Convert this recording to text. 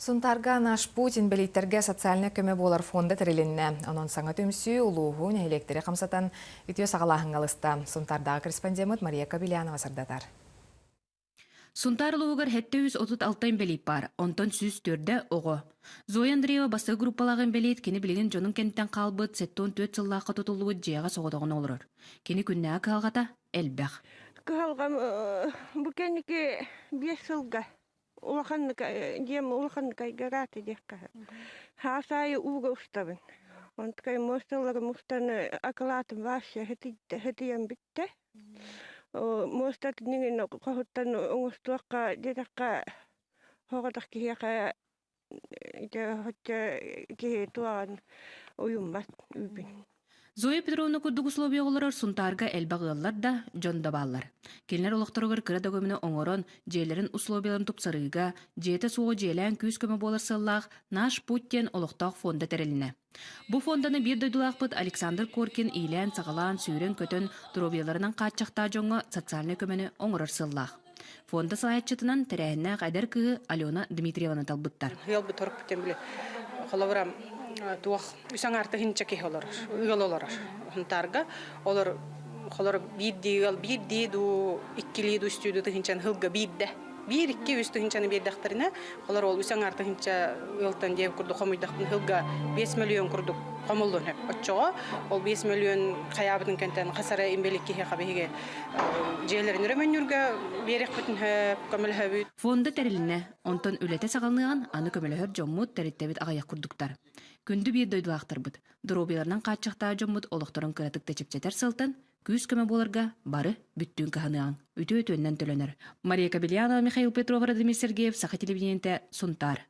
Сунтаарга Наш путь инбэлииттэргэ социальнай көмө буолар фонда тэрилиннэ. Онон саҥа түмсүү улууһу, нэһилиэктэри хамсатан үтүө саҕалааһыҥҥа ылыста. Сунтаардааҕы корреспондеммыт Мария Кобельянова сырдатар. Сунтаар улууһугар 736 инбэлиит баар, онтон 104 оҕо. Зоя Андреева бастакы группалаах инбэлиит, кини билигин дьонун кэнниттэн хаалбыт 74 сыллаахха тутуллубут дьиэҕэ соҕотоҕун олорор. Кини күннээҕи кыһалҕата элбэх. Кыһалҕам бу кэнники биэс сылга улаханнык дьиэм улаханнык айгараата диэххэ хаас аайы ууга устабын онтукай муосталарым устан акылаатым вообще хытыйан бүттэ муостатын иҥин хоһуттан оҥостуохха диэтэххэ соҕотох киһиэхэ ити оччо киһи туоҕан уйуммат үүпүн. Зоя Петровна курдук условия олорор Сунтаарга элбэх ыаллар да, дьон да бааллар. Кинилэр олохторугар кыра да көмөнү оҥорон, дьиэлэрин условияларын тупсарыыга, дьиэтэ суоҕу дьиэлээн күүс-көмө буолар сыаллаах «Наш путь» диэн олохтоох фонда тэрилиннэ. Бу фонданы биир дойдулаахпыт Александр Коркин иилээн-саҕалаан, сүүрэн-көтөн, доруобуйаларынан хааччахтаах дьоҥҥо социальнай көмөнү оҥорор сыаллаах. Фонда салайааччытынан тэрээһиннээх эдэр кыыһы Алена Дмитриеваны талбыттар. Ыалбыт торпутен били холобура туох үс аҥаарта хинча киһи олорор, ыал олорор. Хунтаарга олор холор биирдии ыал биирдии дуу, иккилии дуу, үстүү дуу тыһынчан хылга биирдэ. Биир, икки, үс тыһынчаны биэрдэхтэринэ, холор ол үс аҥаар тыһынча ыалтан диэн курдук хомуйдахпын хылга 5 миллион курдук хомуллун сөп. Оччоҕо ол 5 миллион хайаабытын кэнтэн хасара имбелик киһиэхэ биһиги дьиэлэрин өрөмөннүүргэ биэриэхпитин сөп, көмөлөһөбүт. Фонда тэрилиннэ, онтон үлэтэ саҕаланыаҕын аны көмөлөһөр дьоммут, тэрилтэбит аҕыйах курдуктар. Күндү биир дойдулаахтарбыт, доруобуйаларынан хааччахтаах дьоммут олохторун кыратык да чэпчэтэр сыалтан күүс-көмө буоларга бары бүттүүн кыһаныаҕыҥ, үтүө үтүөннэн төлөнөр. Мария Кобельянова, Михаил Петров, Радомир Сергеев, Саха телевидениетэ, Сунтаар.